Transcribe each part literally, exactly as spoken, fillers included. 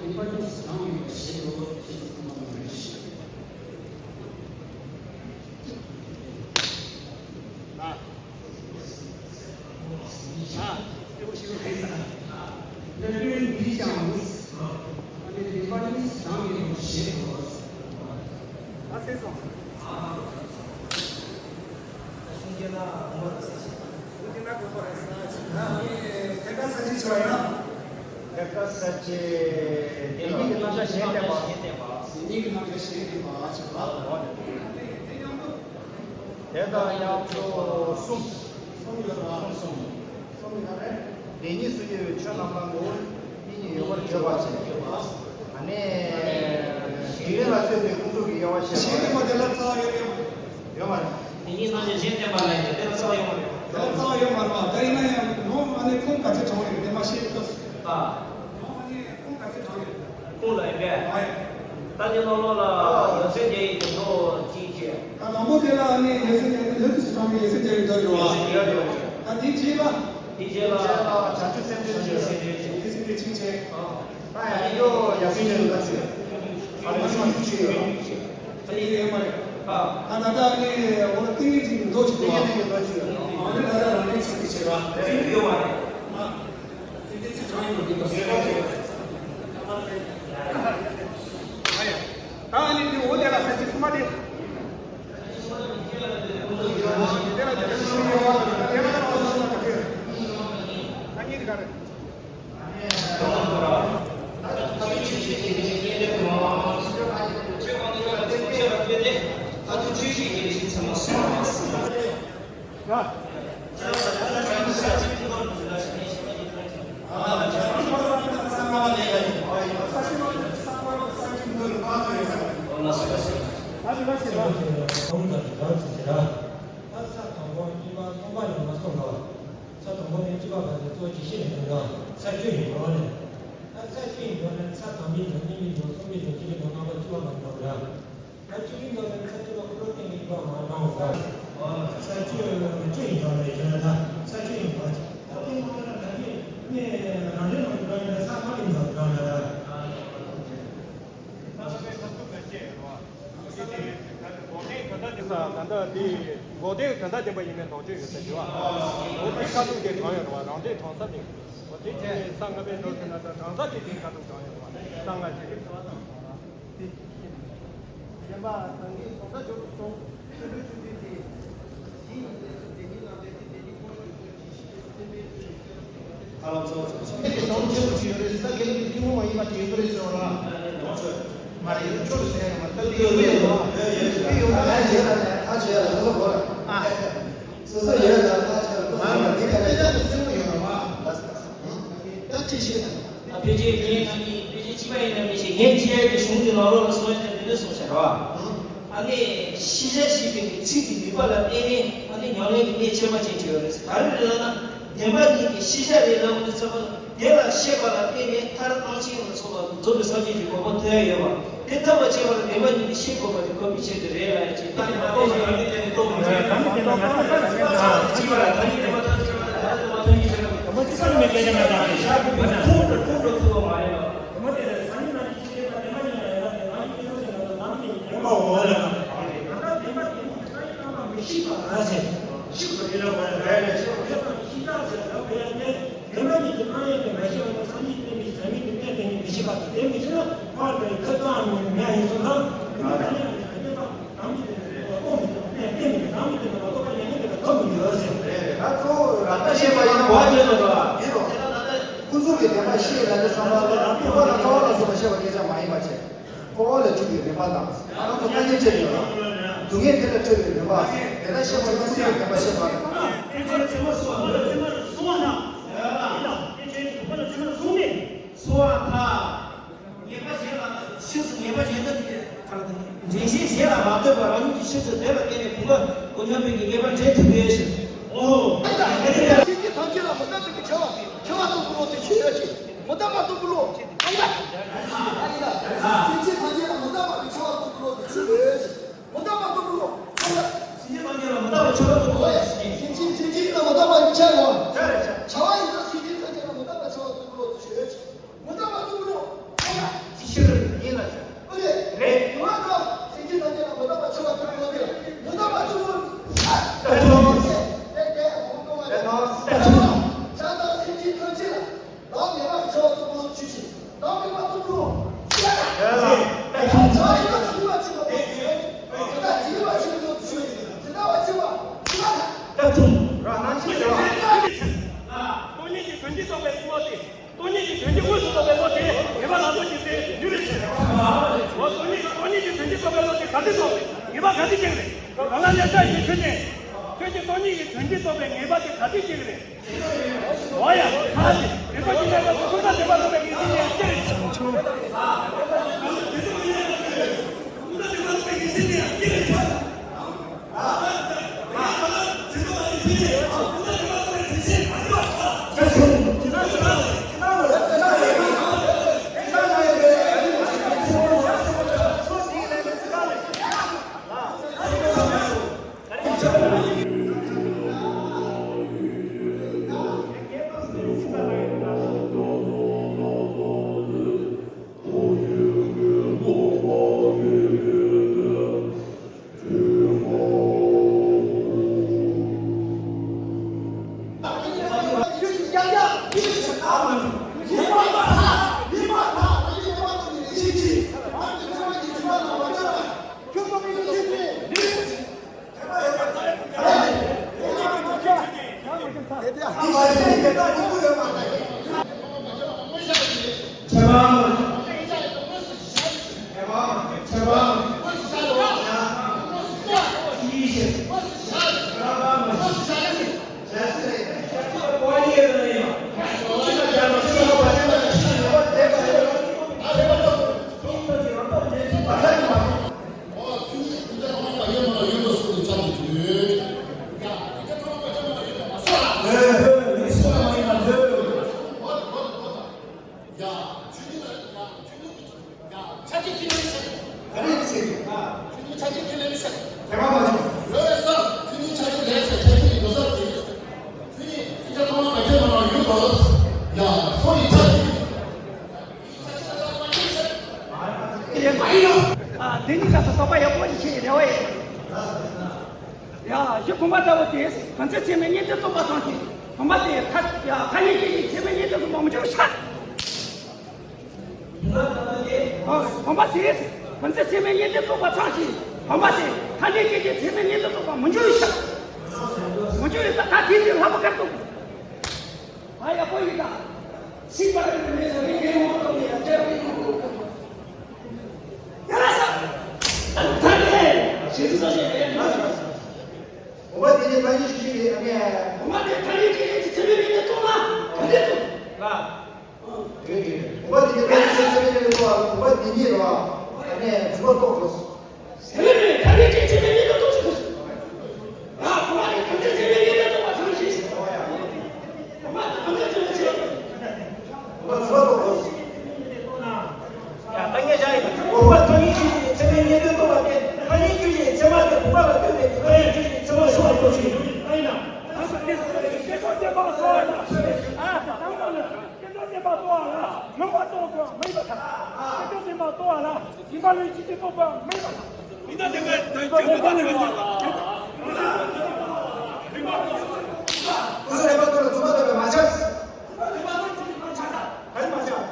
ཨིམ་པོར་ཊན་སི་གང་ཡོད་པ་ཤེས་དགོས་ཞེས་གསུངས་པ་མ་རེད། ཨ། ཨ། དེ་བོ་ཤེས་དགོས་རེད་ཟེར། ལེབ་རི་ནན་ཌི་ཅང་ཨ་ནི་ཨིམ་པོར་ཊན་སི་གང་ཡོད་པ་ཤེས་དགོས། ཨ། ཟེར་སོང་། ཨ། ད་གསུང་རྒྱུ་ན་དགོངས་པ་རེད་ཟེར། ཐེ་ཀ་ས་ཅི་ཆོ་ཡ། ཐེ་ཀ་ས་ཅི། དེ་ཉིད་ཀྱི་རྣམ་གཞག་གཞན་བསྟན་པ། དེ་ཉིད་ཀྱི་རྣམ་གཞག་གཞན་བསྟན་པ་ཆོ་ལ། དེ་དང་ཡང་ཁྱོད་གསུམ། གསུམ་ཡོད་པ། གསུམ་ཡོད་པ་རེད། དེ་ཉིད་སུ་ཡོད་པའི་ཆོས་རྣམས་ལ་ངོ་བོ་ཉིད་ཀྱིས་ཡོད་པར་བརྗོད་པ་བྱས། ཨ་ནི། འཇིག་རྟེན་ལ་ལྟོས་ཏེ་ཀུན་རྫོབ་ཀྱི་དབྱེ་བ་བཤད་པ། གཞན་བསྟན་པ་དེ་ལ་རྩ་བ་ཡོད་ཡོད་མ་རེད། དེ་ཉིད་རྣམ་གཞག་གཞན་བསྟན་པ་ལ་ཡང་དེ་ལ་རྩ་བ་ཡོད་མ་རེད། དེ་ལ་རྩ་བ་ཡོད་མ་རེད་པ། ད་ཡིན་ན་ཡང་ནོ་ཨ་ནི་ཁུངས་ག་ཚོད་དྲངས་ཡོད་དེ་མ་ཤེས་ཀྱི་སྐབས་སུ། ཨ། ནོ་ཨ་ནི་ཁུངས་ག་ཚོད་དྲངས་ཡོད། ཁུངས་ལ་ཡིན་པས། ཨ་ཡ། ད་དེ་ནང་ལོགས་ལ་ཡབ་སྲས་བརྒྱ་ཡི་གི་མདོ་གཅིག་བྱས། ད་དང་པོ་དེ་ལ་ཨ་ནི་ཡབ་སྲས་བརྒྱ་ཡི་ལུགས་སུ་དྲངས་པའི་ཡབ་སྲས་བརྒྱ་ཡི་མདོ་རེད་པ། ཡོད་ཡོད་ཡོད། ད་དེའི་རྗེས་ལ། དེའི་རྗེས་ལ། བྱང་ཆུབ་སེམས་དཔའི་ཚུལ། བྱང་ཆུབ་སེམས་དཔའི་ཚུལ། དེ་སེམས་དཔའི་ཚུལ་བྱས། ཨ། ད་ཡང་ཡོད་ཡབ་སྲས་བརྒྱ་ཡི་ལུགས་སུ། ཨ་ནི་བྱང་ཆུབ་ཡོད། ད་ཡིན་ཡོད་མ་རེད། ཨ། ད་ད་ལྟ་ནི་འོ་ན་ཏིང་ངེ་འཛིན་གྱི་མདོ་ཅིག་འདུག་ཏིང་ངེ་འཛིན་གྱི་མདོ་ཅིག་ཡོད། ཨ་ནི་ད་ལྟ་རང་གི་ཚིག་གི་བྱེད་པ། ཏིང་ངེ་ཡོད་མ་རེད། ཨ། ཏིང་ངེ་ཚིག་གང་ཡིན་པ་འདི་ལ་སོགས་པ་ཡོད། ཨ་ཡ། ད་ཨ་ནི་འདི་འོ་དེ་ལ་ས་བཅད་གསུམ་པ་དེ། དེ་ལ་དེ་ལ་ཤུགས་ཡོད་པ་དེ་ལ་ཚང་བ་ཤུགས་པ་དེ། ཨ་ནི་འདི་ག་རེད། ས་དང་པོ་ནས་བཅུ་པ་བར་དུ་གཙོ་བོ་ཇི་སྲིད་ནས་འདུག་ན་ས་བཅུ་ཡི་འགྲོ་བ་ནས། ད་ས་བཅུ་ཡི་འགྲོ་ནས་ས་དང་པོའི་འགྲོ་གཉིས་པའི་འགྲོ་གསུམ་པའི་འགྲོ་བཞི་པའི་འགྲོ་རྣམ་པ་བཅུ་པ་མ་འགྲོ་ར། ད་བཅུ་པའི་འགྲོ་ནས་ས་བཅུ་པ་ཀུན་རྟོག་སྟེ་ནི་འགྲོ་མ་འགྲོ་བ། ས་བཅུ་བཅུ་ཡི་འགྲོ་ནས་ཡོད་ན་ད་ས་བཅུ་ཡི་འགྲོ་ཅིག་ད་དེ་མ་འགྲོ་ན་ད་གིན་ནས་རང་འདྲེན་ནང་འགྲོ་ཡིན་ན་ས་མ་གི་འགྲོ་འགྲོ་ན་ད། འགོག་བདེན་དོན་དམ་བདེན་པ་ཡིན་ནའི་དོགས་གཅོད་ཡོད་ས་ཞུ་བ། འོ་དེའི་ཁ་ཐུག་དེ་གང་ཡོད་རེད་བ། རང་འདྲེན་གྲོང་གསེབ་དེ། འོ་དེ་ཆེ་ས་ལྔ་པའི་འགྲོ་ཟེར་ན་ད་གྲོང་གསེབ་དེ་དེའི་ཁ་ཐུག་གང་ཡོད་རེད་བ། ས་ལྔ་ཞིག་རེད། དེ་བདེན་པ་དང་གི་གྲོང་གསེབ་འཇོག་ཏུ་སོང་། ཆོས་ལུགས་ཆུང་ཆུང་དེ་ཡིན་ནའི་དེ་ཉིད་ལ་དེ་དེ་ཉིད་ཁོ་ན་ཡོད་དགོས་ཀྱི་ཤེས་ཡོན་སེམས་པའི་ཆོས་ལུགས་ཁ་ལོ་ཚོ་ཚོ་ཆེ། དེ་གྲོང་ཆེན་པོ་ཞིག་ཡོད་རེད། ས་དགེ་ལུགས་ཀྱི་ཐུན་མོང་མ་ཡིན་པ་དེ་ཡོད་རེད་ཟེར་བ་ལ། མ་རེད། ཡོད་ཆོག་ཟེར་ཡང་མ་ལྟ་ལི་ཡོད་ཡོད་ཡོད་ཡོད་ཡོད། ཡོད་ཡོད། ད་ཡོད་ད་ད་ཆོས་ཡ་ལ་སོ་སོ་གོ་ར། ཨ། སོ་སོ་ཡོད་ད་ད་ཆོས་ལ་ཁོ་ཚོ་མ་དེ་ད་ད་ད་སེམས་པ་ཡོད་ར་བ། ད་ཅི་ཤེས་ད། ད་ཕལ་ཆེར་ངས་ང་གཉིས་ཕལ་ཆེར་གཅིག་པ་ཡིན་ན་མི་ཤེས། ངས་ཅི་ཡ་གི་གཞུང་གི་ནང་ལོགས་ལ་སོང་ཡ་དེ་འདི་འདྲ་སོང་ཤག་ར་བ། ཨ་ནི་ཤེས་བྱ་ཞེས་པའི་ཚིག་དེ་ནུས་པ་ལ་བརྟེན་ནས་ཨ་ནི་ཉམས་ལེན་གྱི་གནད་ཁྱད་པར་ཅན་བྲིས་ཡོད་རེད། ག་རེ་རེད་ལབ་ན། བདེན་པ་གཉིས་ཀྱི་ཤེས་བྱ་རེད་ལབ་པ་དེ་ཚོ་དེ་ལ་ཤེས་པ་ལ་བརྟེན་ནས་མཐར་རྟག་ཆད་ལ་སོགས་པ་རྫོགས་པའི་སངས་རྒྱས་ཀྱི་གོ་འཕང་ཐོབ་ཡ་ཡོད་པ། དེ་ཐོབ་པར་བྱེད་པ་ལ་བདེན་པ་གཉིས་ཀྱི་ཤེས་དགོས་པ་དེ་དགོས་པའི་ཆེད་དུ་རེད་ལབ་ཡ་ཅིག་ད་ནི་མ་རྟོགས་པ་རང་གི་སྟེང་ནས་རྟོགས་མི་འགྲོ་ཡ། གཅིག་པ་ལ་ཐ་སྙད་བདེན་པ་ཐམས་ཅད་ཐ་སྙད་བདེན་པ་ཐམས་ཅད་ཁོང་དུ་ཁོང་དུ་ཐུབ་པ་མ་རེད་ལ། ད་གཙོ་བོ་ར་ལྟ་ཤེས་པ་ཡིན་ན་གོ་བ་ལེན་དགོས་པ་ཡིན་རོ། ཀུན་རྫོབ་ཀྱི་བདེན་པ་ཤེས་ཡོད་ན་དེ་ཚང་མ་ལ་རང་རྟོག་པ་དང་ལྟ་བ་ལ་སོགས་པ་ཤེས་པ་སྐད་ཆ་མ་ཡིན་པ་བྱས། འཁོར་བ་ལ་འཇུག་པའི་རིམ་པ་དང་། ང་རང་ཚོ་ཐ་སྙད་བཅད་ཡོད་ར། སྡུག་བསྔལ་དེ་ལས་འཕྲོས་པའི་རིམ་པ། དེ་ལྟར་ཤེས་པ་ཀུན་རྫོབ་ཀྱི་བདེན་པ་ཤེས་པ་རེད། ཚེ་ཚེ་ཚེ་མ་སོང་བ་ཚེ་མ་སོང་བ་ན། ཚེ་ཚེ་ཚེ་མ་སོང་ནས། སོང་བ་ད། ངེས་པ་གཞན་ལ་ཕྱིས་སུ་ངེས་པ་གཞན་དག་གི་འདྲེན་བྱེད་གཞན་ལ་མ་ལྟོས་པར་རང་ཉིད་ཀྱི་ཕྱིས་སུ་འདོད་པ་བརྟེན་ནས་བུམ་པ་ཀུན་མཉམ་པའི་ངེས་པ་འདྲེན་ཐུབ་པའི་ཕྱིར། ཨོ། སེམས་ཅན་ཐམས་ཅད་ལ་མི་རྟག་པའི་ཁྱབ་པ་ཁྱབ་པ་སྟོང་པའི་བློ་དེ་ཆོས་ཅན། མི་རྟག་པ་སྟོང་པའི་བློ། ཨ་ཡ། ཨ་ཡ། སེམས་ཅན་ཐམས་ཅད་ལ་མི་རྟག་པ་ཁྱབ་པ་སྟོང་པའི་བློ་དེ་ཆོས་ཅན། མི་རྟག་པ་སྟོང་པའི་བློ། ཨ་ཡ། སེམས་ཅན་ཐམས་ཅད་ལ་མི་རྟག་པ་ཁྱབ་པ་སྟོང་པའི་བློ། སེམས་ཅན་སེམས་ཅན་ལ་མི་རྟག་པ་ཁྱབ་པ། བྱ་བ་ཡིན་ཙང་སེམས་ཅན་ཐམས་ཅད་ལ་མི་རྟག་པ་ཁྱབ་པ་སྟོང་པའི་བློ་དེ་ཆོས་ཅན། མི་རྟག་པ་སྟོང་པའི་བློ། ཨ་ཡ། སྟོང་ཉིད་ཀྱི་དོན་གྱིས་རྟོགས་པའི་བློ་དེ། སྟོང་ཉིད་ཀྱི་དོན་གྱིས་དངོས་སུ་རྟོགས་པའི་བློ་དེ་ངེས་པ་ལ་སོགས་ཀྱི་ཚེ་འདུས་པའི་ཕྱིར། འོ་སྟོང་ཉིད་སྟོང་ཉིད་ཀྱི་དོན་གྱིས་རྟོགས་པའི་བློ་དེ་ག་དུས་རྟོགས། ངེས་པ་ག་དུས་སྐྱེ་གི་རེད། རང་ལ་གནས་ས་ཞིག་ཁྱོད་ནས། ཁྱོད་ཀྱིས་སྟོང་ཉིད་ཀྱི་དོན་གྱིས་རྟོགས་པའི་ངེས་པ་དེ་ག་དུས་སྐྱེ་གི་རེད། འོ་ཡ། ད་དེ་རིག་པ་ཅན་ལ་སོགས་ཀུན་ད་དེ་མ་རྟོགས་པའི་ངེས་ཤེས་ནི་ཡང་སྐྱེ་རེད། ཨ། དེ་གཉིས་ཀ་སོགས་རྟོགས་པ་ཡག་པོ་ཞིག་བྱེད་རེ་བ་ཡོད། ཡ། གཞི་བུམ་པ་ལྟ་བུ་དེ་གང་ཚེ་ཚད་མའི་གཉིས་ལྡན་རྟོགས་པ་ཙམ་གྱིས་བུམ་པ་དེ་ཐ། ཡ། ཐ་སྙད་ཅན་གྱི་ཚད་མའི་གཉིས་ལྡན་རྟོགས་པ་མི་འགྱུར་བ་ཆགས། ཨ། བུམ་པ་དེ་གང་ཚེ་ཚད་མའི་གཉིས་ལྡན་རྟོགས་པ་ཙམ་གྱིས་བུམ་པ་དེ་ཐ་སྙད་ཅན་གྱི་ཚད་མའི་གཉིས་ལྡན་རྟོགས་པ་མི་འགྱུར་བ་ཆགས། མི་འགྱུར་བ་ད་ད་དེ་དེ་ལྷག་པ་ག་རེ་རྟོགས། ཨ། ཡག་པོ་ཡིན་ད། ཚིག་པར་མེད་ས་མི་སྐྱེ་མོ་གཏོང་ཡ་སྐྱབས་ཀྱི་ཡོང་གོ། ཡ་ལ་ས། ད་ད་ནས་ཞེ་ཚིག་སོགས་བཤད་པའི་མ་ཞུ་བ་ས། འོ་དེ་ནས་ཕ་ཡུལ་ཞུ་ཞུ་ཡི་ཨ་ནས། འོ་དེ་ཕ་ཡུལ་གྱི་ཡུལ་གྱི་ཚེ་མི་མི་ནས་གཏོང་ན་ག་འདྲས་གཏོང་། ལ། འོ་དེ་ནས་ཕ་ཡུལ་ཚེ་ཚེ་མི་ནས་གཏོང་བ་འོ་དེ་ཉིད་རོ། ཨ་ནས་རྫུན་མ་རྟོགས་དགོས། ཟེར་ལེ་མེད། ཐ་སྙད་ཅན་ཚད་མའི་གཉིས་ལྡན་རྟོགས་ཚུལ་དུ། ང་བུམ་པ་ནི་གང་ཚེ་ཚད་མའི་གཉིས་ལྡན་རྟོགས་པ་ཙམ་ཞིག་ཟེར། བུམ་པ་དང་གང་ཚེ་ཚད་མའི་ཚད། བུམ་པ་ཚད་མ་རྟོགས་དགོས། ཡ། ད་ངས་བཞག་ཡིན། བུམ་པ་ཐ་སྙད་ཅན་གྱི་ཚད་མའི་གཉིས་ལྡན་རྟོགས་པ་སྟེ། ཐ་སྙད་ཅན་གྱི་ཚད་མ་དེ་བུམ་པ་ལ་ལྟོས་པའི་ཐ་སྙད་ཅན་གྱི་ཚད་མ་ཞུ་བ་རྟོགས་ཆོས་ཡིན། ཨ་ཡིན་ན། སྐྱེ་འགྲོ་བདེན་པ་རྟོགས་པ་ལ། སྐྱེ་འགྲོ་བདེན་པ་རྟོགས་པ་ལ། མི་འོང་བ་རྟོགས་པ་མ་ཡིན་པར་ཐལ། སྐྱེ་འགྲོ་བདེན་པ་རྟོགས་པ་ལ། སྦྱིན་པ་ལས་སྐྱེས་ཏེ་རྟོགས་པ་མ་ཡིན་པར་ཐལ། སྐུ་གཟུགས་ལེགས་པར་ཐོན་ལ་རྫུན་མ་ལྟ་བུ་མ་ཆགས། ག་རེ་མ་ཆགས། མ་ཆགས།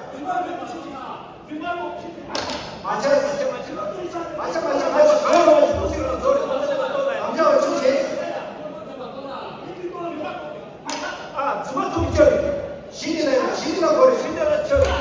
མ་ཆགས། མ་ཆགས། མ་ཆགས། མ་ཆགས། གང་ལ་བ་ཆུ་ཚིག་ལ་རྫོགས་རེད། ལམ་བྱ་བ་ཆུ་བྱེད། ཨ། རྫུན་མ་ཐུག་ཆོད། གཞི་འདི་ལ་ཡང་གཞི་འདི་ལ་གོ་རེ། གཞི་འདི་ལ་ཆོད།